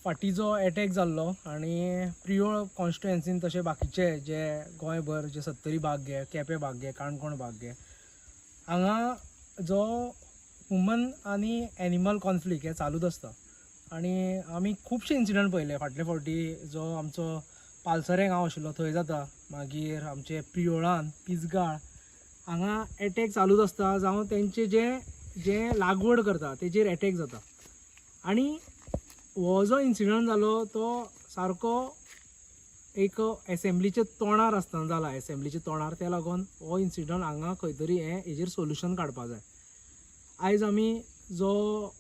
फाटीं जो एटॅक जाल्लो आनी प्रियोळ कॉन्स्टिट्युएन्सीन तशें बाकीचे जे गोंयभर जे सत्तरी भाग घे, केपें भाग घे, काणकोण भाग घे, हांगा जो ह्युमन आनी एनिमल कॉन्फ्लिक्ट हे चालूच आसता. आनी आमी खुबशे इन्सिडंट पळयले फाटले फावटी. जो आमचो पालसरें गांव आशिल्लो थंय जाता, मागीर आमचे प्रियोळान पिजगाळ हांगा एटॅक चालूच आसता, जावं तेंचे जे जे लागवड करता तेजेर एटॅक जाता. आनी हो जो इन्सिडंट जालो तो सारको एक एसेंब्लीच्या तोंडार आसतना जाला, एसेंब्लीच्या तोंडार. ते लागून हो इन्सिडंट हांगा खंय तरी हें हेजेर सोल्युशन काडपा जाय. आयज आमी जो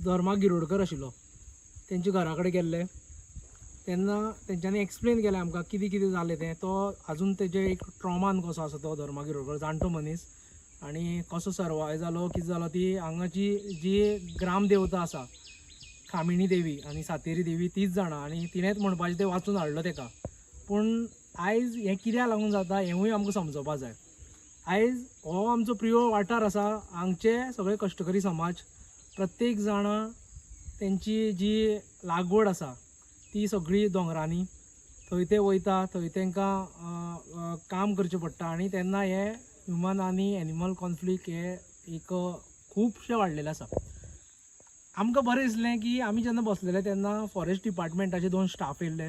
धर्मा गिरोडकर आशिल्लो तेंच्या घरा कडेन गेल्ले तेन्ना तेंच्यांनी एक्सप्लेन केलें आमकां कितें कितें जालें तें. तो आजून तेजे एक ट्रॉमान कसो आसा तो धर्मा गिरोडकर, जाणटो मनीस, आनी कसो सर्वाय जालो, कितें जालो, ती हांगाची जी ग्रामदेवता आसा कामिणी देवी आनी सातेरी देवी तीच जाणा, आनी तिणेंच म्हणपाचें तें वाचून हाडलो तेका. पूण आयज हें कित्याक लागून जाता हेंवूय आमकां समजोपा जाय. आयज हो आमचो प्रियोळ वाठार आसा, हांगचे सगळे कश्टकरी समाज प्रत्येक जाणां तेंची जी लागवड आसा ती सगळी दोंगरांनी, थंय ते वयता, थंय तांकां काम करचें पडटा. आनी तेन्ना हे ह्युमन आनी एनिमल कॉन्फ्लिक्ट हे एक खुबशे वाडलेले आसा. आमकां बरें दिसलें की आमी जेन्ना बसलेले तेन्ना फॉरेस्ट डिपार्टमेंटाचे दोन स्टाफ येयल्ले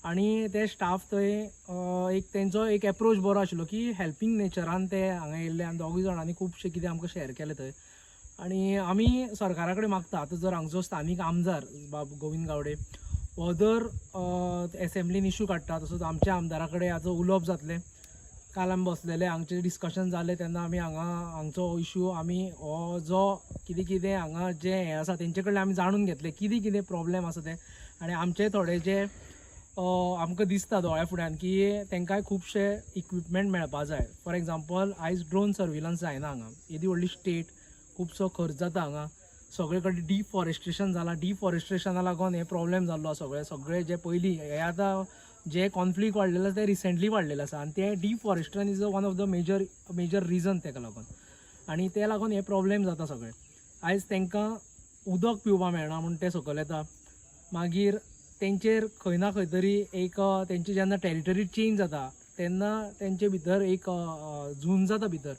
आनी ते स्टाफ थंय एक तेंचो एक एप्रोच बरो आशिल्लो की हेल्पींग नेचरान ते हांगा येयल्ले आनी दोगूय जाणांनी खुबशें कितें आमकां शेअर केलें थंय. आनी आमी सरकारा कडेन मागता, आतां जर हांगचो स्थानीक आमदार बाब गोविंद गावडे हो जर एसेंब्लीन इशू काडटा, तसोच आमच्या आमदारा कडेन आतां उलोवप जातलें. काल आमी बसलेले, हांगचे डिस्कशन जालें तेन्ना आमी हांगा हांगचो इशू आमी हो जो कितें कितें हांगा जें हें आसा तेंचे कडल्यान आमी जाणून घेतलें कितें कितें प्रॉब्लेम आसा तें. आनी आमचे थोडे जे आमकां दिसता दोळ्या फुड्यान की तांकांय खुबशे इक्विपमेंट मेळपा जाय. फॉर एग्जाम्पल, आयज ड्रोन सर्विलन्स जायना हांगा, येदी व्हडली स्टेट, खुबसो खर्च जाता हांगा, सगळे कडेन डिफॉरेस्ट्रेशन जालां. डिफॉरेस्ट्रेशना लागून हे प्रॉब्लेम जाल्लो आसा. सगळे सगळे जे पयलीं हे आतां जे कॉन्फ्लिक्ट वाडलेले आसा ते रिसेंटली वाडलेले आसा, आनी ते deforestation is one of the major major reason तेका लागून, आनी ते लागून हे प्रॉब्लेम जाता सगळे. आयज तांकां उदक पिवपाक मेळना म्हूण ते सकयल येता. मागीर तेंचेर खंय ना खंय तरी एक तेंची जेन्ना टेरिटरी चेंज जाता तेन्ना तेंचे भितर एक झूंज जाता भितर.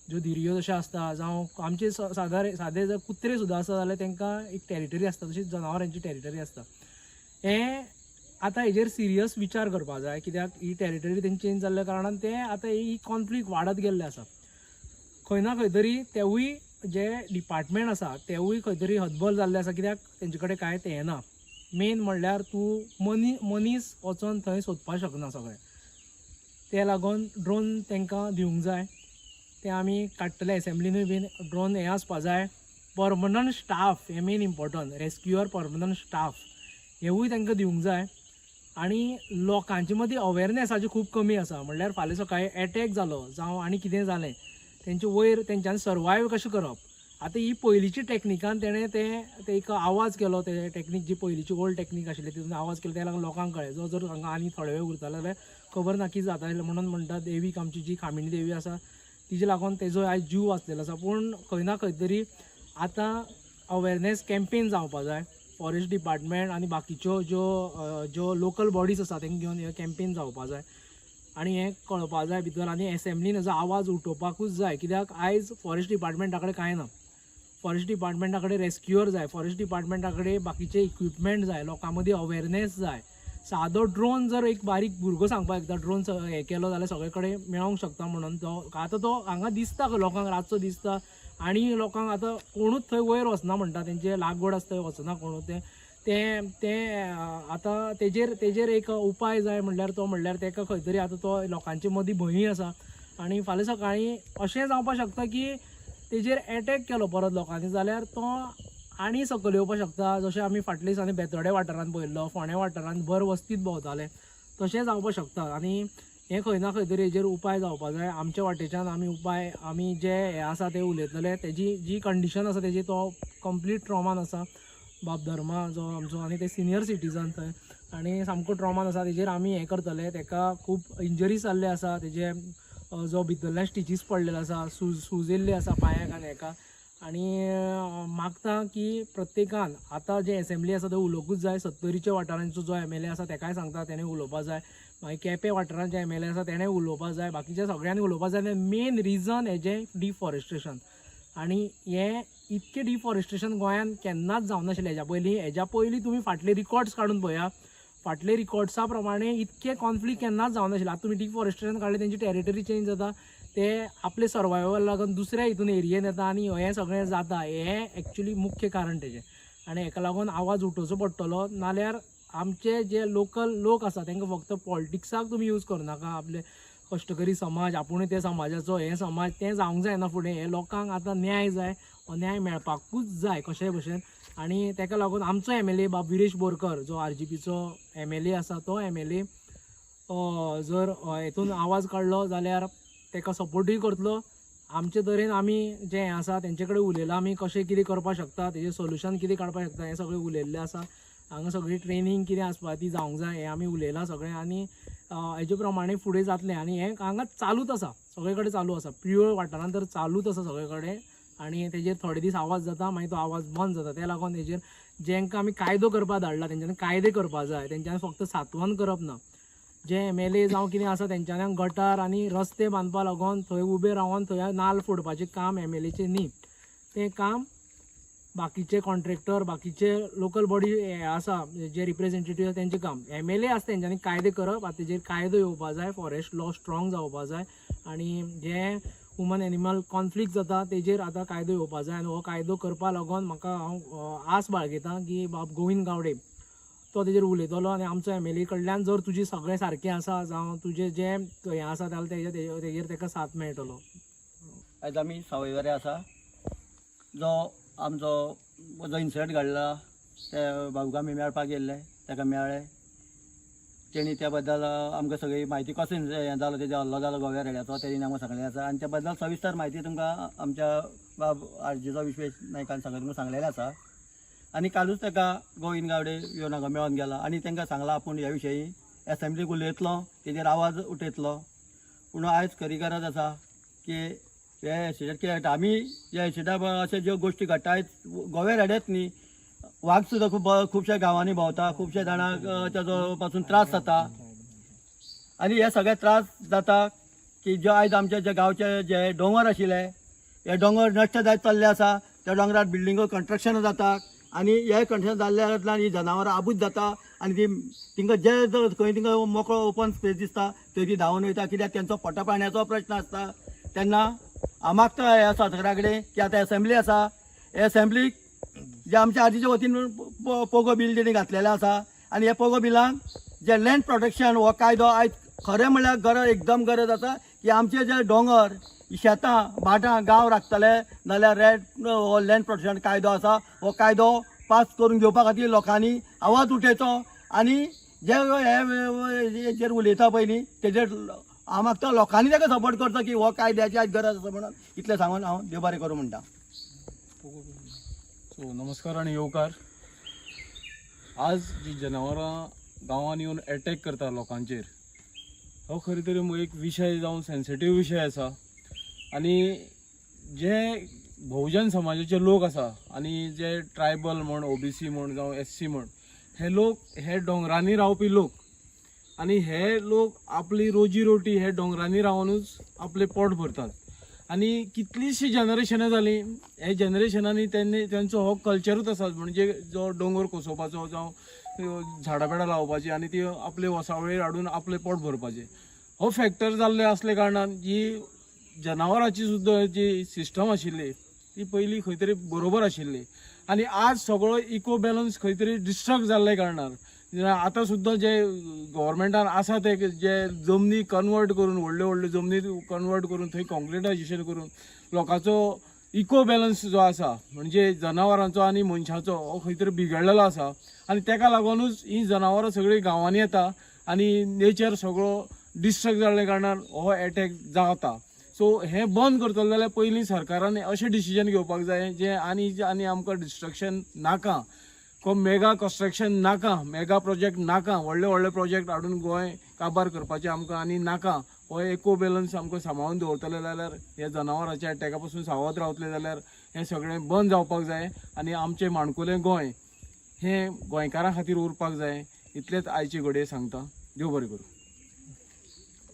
ज्यो धिरयो जश्यो आसता, जावं आमचे सादारण सादे जर कुत्रे सुद्दां आसा जाल्यार तांकां एक टेरिटरी आसता, तशीच जनावरांची टेरिटरी आसता. हें आतां हेजेर सिरियस विचार करपा जाय, कित्याक ही टेरिटरी तेंची चेंज जाल्ल्या कारणान ते आतां ही कॉन्फ्लिक्ट वाडत गेल्ले आसा. खंय ना खंय तरी तेवूय जे डिपार्टमेंट आसा तेवूय खंय तरी हतबल जाल्ले आसा, कित्याक तेंचे कडेन कांय तें येना. मेन म्हणल्यार तूं मनीस वचोन थंय सोदपाक शकना सगळें, ते लागून ड्रोन तांकां दिवंक जाय. ते आमी काडटले एसेंब्लीनूय बीन ड्रोन हें आसपा जाय. परमनंट स्टाफ हें main important, rescuer permanent staff हेवूय तांकां दिवंक जाय. आनी लोकांचे मदीं अवेरनेसाची खूब कमी आसा, म्हणल्यार फाल्यां सकाळीं एटॅक जालो जावं आनी कितें जालें तेंचे वयर तेंच्यांनी सर्वायव कशें करप. आतां ही पयलींची टॅक्निकान तेणें तें ते एक आवाज केलो, ते टॅक्नीक जी पयलींची ओल्ड टॅक्नीक आशिल्ली तितून आवाज केलो, त्या लागून लोकांक कळ्ळें. जो जर हांगा आनी थोडे वेळ उरतालो जाल्यार खबर ना कितें जाता. म्हणून म्हणटा देवीक आमची जी कामिणी देवी आसा तिजे लागून तेजो आयज जीव वाचलेलो आसा. पूण खंय ना खंय तरी आतां अवेरनेस कॅम्पेन जावपा जाय. फॉरेस्ट डिपार्टमेंट आनी बाकीच्यो ज्यो ज्यो लोकल बॉडीज आसा तेंकां घेवन हे कॅम्पेन जावपा जाय आनी हें कळपा जाय भितर. आनी एसेंब्लीन हेजो आवाज उठोवपाकूच जाय, कित्याक आयज फॉरेस्ट डिपार्टमेंटा कडेन कांय ना. फॉरेस्ट डिपार्टमेंटा कडेन रेस्क्युअर जाय, फॉरेस्ट डिपार्टमेंटा कडेन बाकीचे इक्विपमेंट जाय, लोकां मदीं अवेरनेस जाय. सादो ड्रोन जर एक बारीक भुरगो सांगपाक शकता ड्रोन हें केलो जाल्यार सगळे कडेन मेळोंक शकता म्हणून. तो आतां तो हांगा दिसता लोकांक, रातचो दिसता आनी लोकांक आतां कोणूच थंय वयर वचना म्हणटा, तेंचे लागवड आसता थंय वचना कोणूच. ते ते ते आतां तेजेर तेजेर एक उपाय जाय, म्हणल्यार तो म्हणल्यार तेका खंय तरी आतां तो लोकांचे मदीं भंय आसा. आनी फाल्यां सकाळीं अशें जावपाक शकता की तेजेर एटॅक केलो परत लोकांनी जाल्यार तो आनी सकयल येवपाक शकता, जशें आमी फाटल्या दिसांनी बेतोडे वाठारांत पळयल्लो, फोंड्या वाठारांत भर वस्तीत भोंवताले, तशें जावपाक शकता. आनी हें खंय ना खंय तरी हेजेर उपाय जावपा जाय. आमच्या वाटेच्यान आमी उपाय आमी जे हें आसा ते उलयतले. तेजी जी कंडिशन आसा तेजी तो कंप्लीट ट्रॉमान आसा बाब धर्मा जो आमचो, आनी ते सिनियर सिटीजन थंय आनी सामको ट्रॉमान आसा. तेजेर आमी हें करतले. तेका खूब इंजरीज जाल्ले आसा, तेजे जो भितरल्यान स्टिचीस पडलेले आसा, सूज सूज येयल्ली आसा पांयाक आनी हेका. आनी मागता की प्रत्येकान आतां जे एसेंब्ली आसा थंय उलोवंकूच जाय. सत्तरीच्या वाठारांचो जो एम एल ए आसा तेकाय सांगता तेणें उलोवपा जाय, मागीर केपें वाठारांत जे एम एल ए आसा तेणें उलोवपा जाय, बाकीच्या सगळ्यांनी उलोवपा जाय. मेन रिजन हेजें डिफॉरेस्ट्रेशन. आनी हें इतकें डिफॉरेस्ट्रेशन गोंयांत केन्नाच जावनाशिल्लें हेज्या पयलीं. हेज्या पयलीं तुमी फाटले रिकॉर्ड्स काडून पळया, फाटले रिकॉर्ड्सा प्रमाणे इतके कॉन्फ्लिक्ट केन्नाच जावनाशिल्ले. आतां तुमी डिफॉरेस्ट्रेशन काडलें, तेंची टेरिटरी चेंज जाता, ते आपले सर्वायवल लागून दुसऱ्या हितून एरियेन येता आनी हें सगळें जाता. हें एक्चुली मुख्य कारण तेजें आनी हेका लागून आवाज उठोवचो पडटलो. नाल्यार आमचे जे लोकल लोक आसा तांकां फक्त पॉलिटिक्साक तुमी यूज करनाका. आपले कश्टकरी समाज आपुणूय ते समाजाचो, हें समाज तें जावंक जायना फुडें. हे लोकांक आतां न्याय जाय, हो न्याय मेळपाकूच जाय कशेय भशेन. आनी तेका लागून आमचो एम एल ए बाब विरेश बोरकर जो R G पीचो M L A आसा, तो एम एल ए जर हेतून आवाज काडलो जाल्यार तेका सपोर्टूय करतलो. आमचे तरेन आमी जें हें आसा तेंचे कडेन उलयलां आमी, कशें कितें करपाक शकता, तेजें सोल्युशन कितें काडपाक शकता हें सगळें उलयल्लें आसा. हांगा सगळी ट्रेनींग कितें आसपा ती जावंक जाय हें आमी उलयलां सगळें. आनी हेजे प्रमाणे फुडें जातलें. आनी हें हांगा चालूच आसा, सगळे कडेन चालू आसा, प्रियोळ वाठारांत तर चालूच आसा सगळे कडेन. आनी तेजेर थोडे दीस आवाज जाता, मागीर तो आवाज बंद जाता. ते लागून तेजेर जेंकां आमी कायदो करपाक धाडला तेंच्यांनी कायदे करपाक जाय, तेंच्यांनी फक्त सांत्वन करप ना. जे एम एल ए जावं कितें आसा तेंच्यांनी गटार आनी रस्ते बांदपा लागून थंय उबे रावन थंय नाल्ल फोडपाचें काम एम एल एचें न्ही, तें काम बाकीचे कॉन्ट्रॅक्टर, बाकीचे लोकल बॉडी हे आसा जे रिप्रेझेंटेटीव तेंचें काम. एम एल ए आसा तेंच्यांनी कायदे करप. आतां तेजेर कायदो येवपा जाय, फॉरेस्ट लॉ स्ट्रॉंग जावपा जाय आनी जे ह्युमन एनिमल कॉन्फ्लिक्ट जाता तेजेर आतां कायदो येवपा जाय. आनी हो कायदो करपा लागून म्हाका हांव आस बाळगिता की बाब गोविंद गावडे तो तेजेर उलयतलो आनी आमचो एम एल ए कडल्यान जर तुजें सगळें सारकें आसा जावं तुजें जें हें आसा जाल्यार तेजेर तेजेर ताका साथ मेळटलो. आयज आमी सावयवेरें आसा, जो आमचो जो इन्सिडंट घडला ते भाऊक आमी मेळपाक गेल्ले, ताका मेळ्ळे. तेणी त्या बद्दल आमकां सगळी म्हायती कसो हें जालो, तेजो हल्लो जालो गोव्या रेड्याचो, तेणी आमकां सांगलें आसा. आनी त्या बद्दल सविस्तर म्हायती तुमकां आमच्या बाब आरजीचो विश्वेश नायकान सगळें तुमकां सांगलेलें आसा. आनी कालूच ताका गोविंद गावडे येवन हांगा मेळोन गेला आनी तांकां सांगलां आपूण ह्या विशयी एसेंब्लीक उलयतलो, तेजेर आवाज उठयतलो. पूण आयज खरी गरज आसा की हे एक्सिडंट कित्याक घडटा, आमी ह्या एक्सिडंटा अशे ज्यो गोश्टी घडटा आयज गोव्या रेड्यात न्ही, वाग सुद्दां खूब खुबश्या गांवांनी भोंवता, खुबश्या जाणांक ताजो पासून त्रास जाता. आनी हे सगळे त्रास जाता की ज्यो आयज आमचे जे गांवचे जे दोंगर आशिल्ले हे दोंगर नश्ट जायत चल्ले आसा. त्या दोंगरार बिल्डिंगो कंस्ट्रक्शन जाता आनी हे कंस्ट्रक्शन जाल्ल्या ही जनावरां आबूज जाता आनी ती तिंका जे खंय तिंका मोकळो ओपन स्पेस दिसता थंय ती धांवून वयता, कित्याक तेंचो पोटा पाण्याचो प्रश्न आसता. तेन्ना हांव मागता ह्या सरकारा कडेन की आतां एसेंब्ली आसा, हे एसेंब्लीक जे आमच्या आरजीच्या वतीन पोगो बील तेणी घातलेलें आसा आनी हे पोगो बिलांक जे लँड प्रोटेक्शन हो कायदो आयज खरें म्हणल्यार गरज, एकदम गरज आसा की आमचे जे दोंगर, शेतां, भाटां, गांव राखतले नाल्यार रेड हो लँड प्रोटेक्शन कायदो आसा, हो कायदो पास करून घेवपा खातीर लोकांनी आवाज उठयचो. आनी जे हे जेर उलयता पळय न्ही तेजेर हांव मागता लोकांनी ताका सपोर्ट करचो की हो कायद्याची आयज गरज आसा म्हणून. इतलें सांगून हांव देव बरें करूं म्हणटा. सो नमस्कार आनी येवकार. आज जी जनावरां गांवांत येवन एटॅक करता लोकांचेर, हो खरें तरी एक विशय जावन सेन्सिटीव विशय आसा. आनी जे बहुजन समाजाचे लोक आसा आनी जे ट्रायबल म्हण, ओबीसी म्हण जावं एससी म्हण, हे लोक हे दोंगरांनी रावपी लोक आनी हे लोक आपली रोजी रोटी हे दोंगरांनी रावनूच आपलें पोट भरतात. आनी कितलींशीं जनरेशनां जालीं, हे जनरेशनांनी तेन्नी तेंचो हो कल्चरूच आसा, म्हणजे जो दोंगर कोसोवपाचो जावं झाडां पेडां लावपाची आनी ती आपले वसावळीर हाडून आपलें पोट भरपाचें. हो फॅक्टर जाल्ले आसले कारणान जी जनावरांची सुद्दां जी सिस्टम आशिल्ली ती पयलीं खंय तरी बरोबर आशिल्ली आनी आज सगळो इको बॅलन्स खंय तरी डिस्ट्रक्ट जाल्ले कारणान आतां सुद्दां जे गव्हर्मेंटान आसा ते जे जमनी कन्वर्ट करून, व्हडल्यो व्हडल्यो जमनी कन्वर्ट करून थंय कॉन्क्रिटायजेशन करून लोकांचो इको बॅलन्स जो आसा, म्हणजे जनावरांचो आनी मनशाचो, हो खंय तरी बिगडलेलो आसा. आनी तेका लागूनच ही जनावरां सगळीं गांवांनी येता आनी नेचर सगळो डिस्ट्रक्ट जाल्ल्या कारणान हो एटॅक जाता. सो हें बंद करतलो जाल्यार पयलीं सरकारान अशें डिसिजन घेवपाक जाय जें आनी आनी आमकां डिस्ट्रक्शन नाका, मेगा कन्स्ट्रक्शन नाका, मेगा प्रोजेक्ट नाका, व्हडले व्हडले प्रोजेक्ट हाडून गोंय काबार करपाचें आमकां आनी नाका. हो इको बॅलन्स आमकां सांबाळून दवरतले जाल्यार, ह्या जनावरांच्या एटॅका पसून सावध रावतले जाल्यार हें सगळें बंद जावपाक जाय आनी आमचें माणकुलें गोंय हें गोंयकारां खातीर उरपाक जाय, इतलेंच आयचे घडये सांगता. देव बरें करूं.